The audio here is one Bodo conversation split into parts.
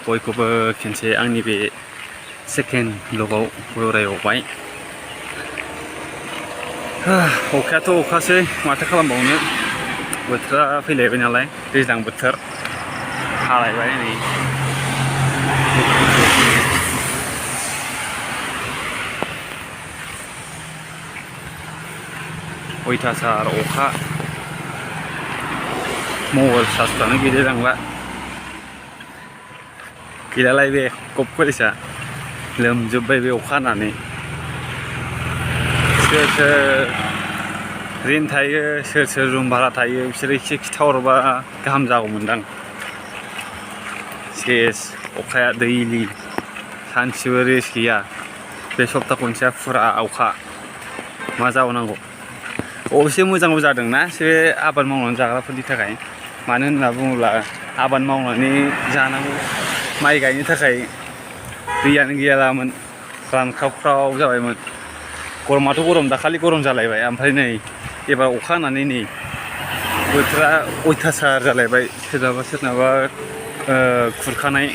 बयखौबो खेनसे आंनि बे सेकेन्ड ब्लगाव बरायहरबाय। अखायाथ' अखासै माथो खालामबावनो, बोथोरा फैलायबाय नालाय दैज्लां बोथोर हालायबाय नै। अयथासार अखा, मबाइल चार्जफ्रानो गैलायलांला। गैलालाय बे गप कलेजआ लोमजोब्बाय बे अखा हानानै। सोर सोर रेन्ट थायो, सोर सोर रुम भारा थायो, बिसोरो एसे खिथाहरबा गाहाम जागौमोनदां। सेस अखाया दैलि, सानसेबो रेस्ट गैया। बे सप्ता खनसेया फुरा अखा, मा जाबावनांगौ। अबयसे मोजांबो जादोंना बे आबाद मावनानै जाग्राफोरनि थाखाय। मानो होनना बुङोब्ला आबाद मावनानै जानांगौ, माइ गायनो थाखाय दैयानो गैयालामोन, रानख्रावख्राव जाबायमोन। गरमाथ' गरम, दाखालि गरम जालायबाय, ओमफ्राय नै एबार अखा हानानै नै बोथोरा अयथासार जालायबाय। सोरनाबा सोरनाबा खुरखानाय,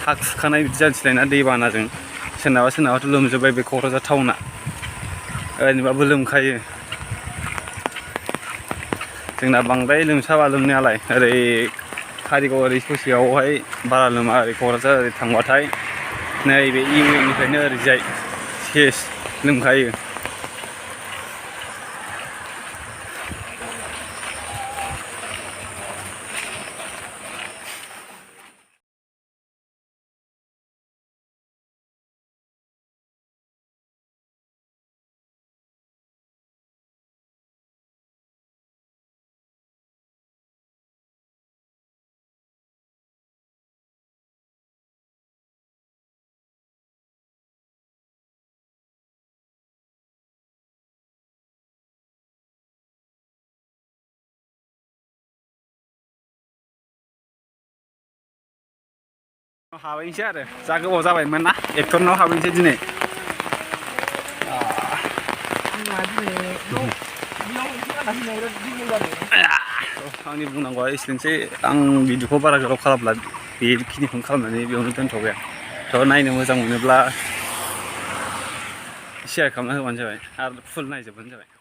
हा खुरखानाय बिदि जानोसैलायना दैबानाजों। सोरनाबा सोरनाबाथ' लोमजोब्बाय बे क'क्राझार टाउना, ओरैनोबाबो लोमखायो। जोंना बांद्राय लोमसाबा लोमनायालाय, ओरै कारिगाव ओरै ससेयावहाय बारा लोमा, ओरै क'क्राझार ओरै थांबाथाय नैबे इउ एननिफ्रायनो ओरैजाय सेस लोमखायो। हाबैनोसै आरो जा गोबाव जाबायमोन ना एक्टरनाव हाबैनोसै दिनै। आंनि बुंनांगौआ एसेनोसै। आं भिडिअखौ बारा गोलाव खालामला, बेखिनिखौनो खालामनानै बेयावनो दोनथ'बाय आं। थ' नायनो मोजां मोनोब्ला शेयार खालामना होबानो जाबाय आरो फुल नायजोबबानो जाबाय।